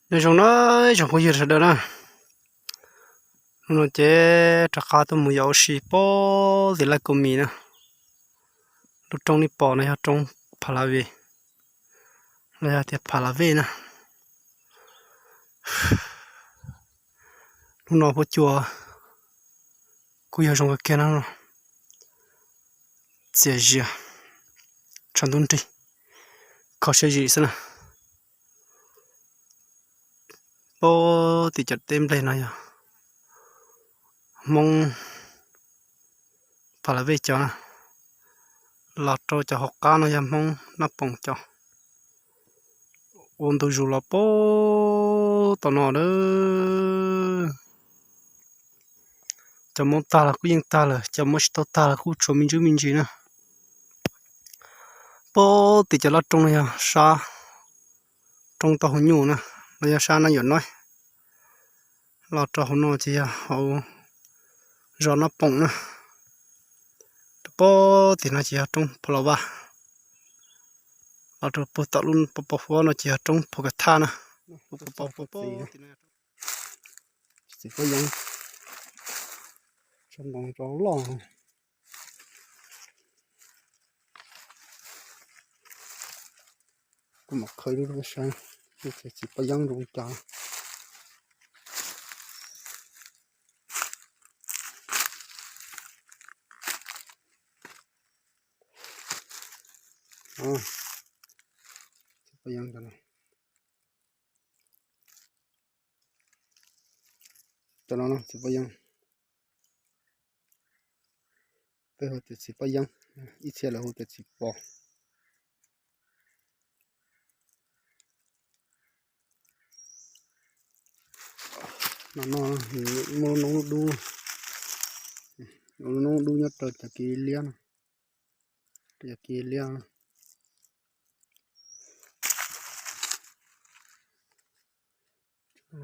Nyob zoo na, ib tsoom phooj ywg sawv daws na. Hnub no ces rov qab tuaj mus yos ua si pem tim Laj Kos Mis na. Lub roob nej pom no yog roob Pha La Vej, los yog tias Pha La Vej na. Hnub no huab cua kuj yog zoo kawg kiag na. Txias zias, tshav ntuj nrig, kho siab zim xwb na. Pem tim cov teb nplej no yog Hmoob Pha La Vej cov na, los rau cov hauv qab no yog Hmoob Nab Poom cov. Ua ntu zus los pem tom no lawm. Cov muab tag los kuj yeej tag lawm, cov muab tsis tau tag los kuj tshuav me ntsis me ntsis na. Pem tim cov laj roob no yog sab roob tau hauv nyuj na, no yog sab Nab Yuam Noib. Los rau hauv no ces yog hauv zos Nab Poom na. Rau pem tim no ces yog roob Pha La Vaj. Los rau puag tom lub pos pos huab no ces yog roob Phu Ka Thaj na. Txiv paj yeeb, tsob ntoo tsob loj. Kuv mam khawb lub saib, txiv paj yeeb zoo li cas. Txiv paj yeeb cov no, cov no txiv paj yeeb. Peb hu tias txiv paj yeeb, ib txhia lawv hu tias txiv pos. No no, muaj lub noob dub, lub noob dub nyob rau cov kiv liab no, rau cov kiv liab. Pem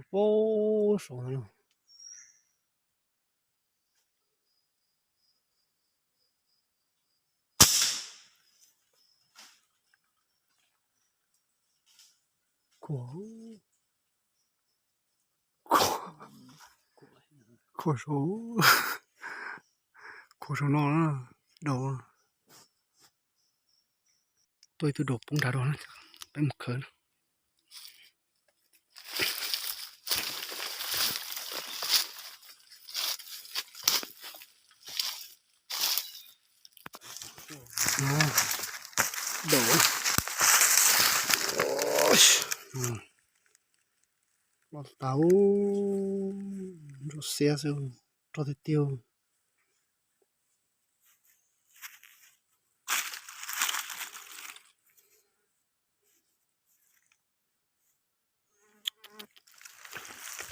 saud no. Khuam, khuam saud, khuam saud no na, daus. Tuaj ib tug daus poob nrad dua na, peb mus khawb na. Daus. Los tau, nrov xiab xwb, rog tiag tiag.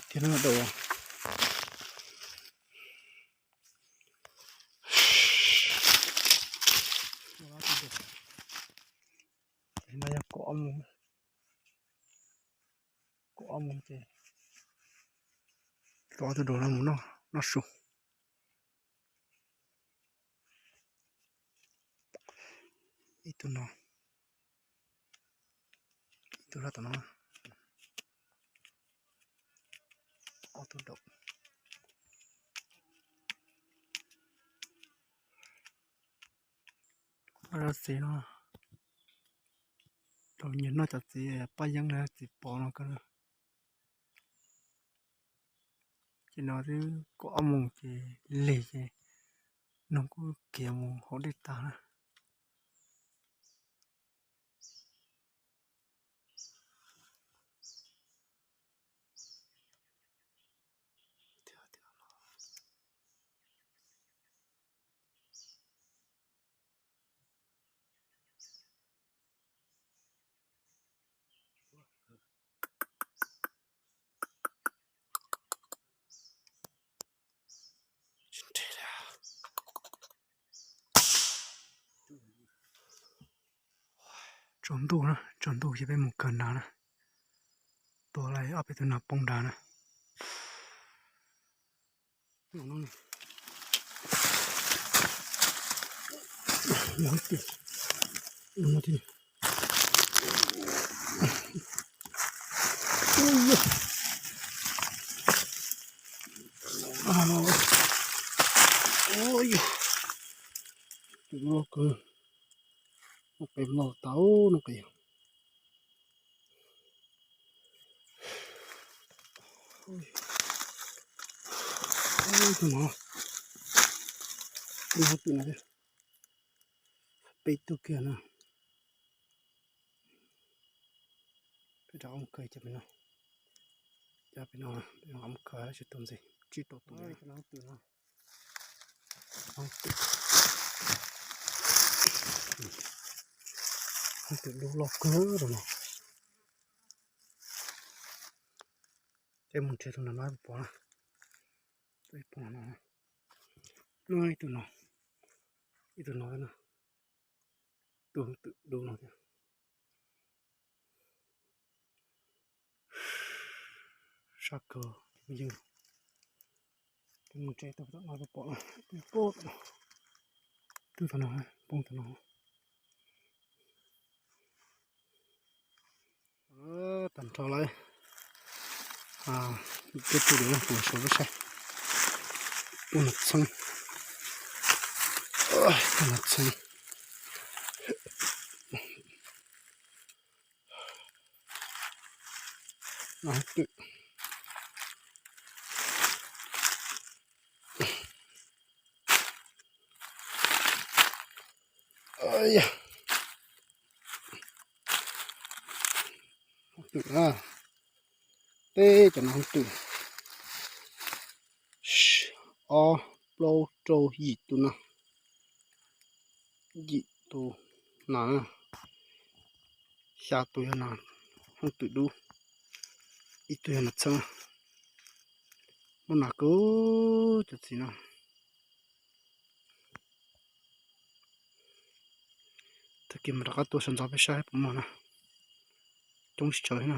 Tiag no daus. No yog kaum ob moos, kaum ob moos ces tua ob tug daus no mus noj su. Ib tug no, ib tug loj tom no, ob tug daus. Ob txiv no, tau nyias noj cov txiv paj yeeb na, txiv pos no kawg. Ces no twb kaum ob moos ces lig ces noog kuj khiav mus hauv dej tag na. Tsaus ntuj na, tsaus ntuj ces peb mus kawg nrad na. Tua lawm ob peb tug nas poob nrad na. Ua yog, tus loj kawg, no qe loj tas no qe. Tus no, tus no, tus no, peb tug kiag na. Peb rov qab mus khaws cov pem no, cov pem no, peb rov qab mus khaws tsis tau ntxiv, tsib rau tus no. Tus dub loj kawg tus no. Ces mus nrhiav tus no no pom na. Tus ib pom no, no ib tug no, ib tug no na, tus twm dub no thiab. Sab kawg, mus yeej, mus tsev tau tom no pom, pom, twb tom no, poob tom no. Tag nrho lawm, peb tug lawm, peb sawv peb saib. Peb no txheeb, peb no txheeb. No twm. Hoob twm na, teb cov no hoob twm. Ob, plaub, rau, yim tus no, yim tus nas na, xya tus yog nas, hoob twm dub, ib tug yog nas txheeb. Muaj nas kawg cov txiv no. Tag kis mas rov qab tuaj sawv ntxov peb saib puas muaj na. Coob tsis tsawg na.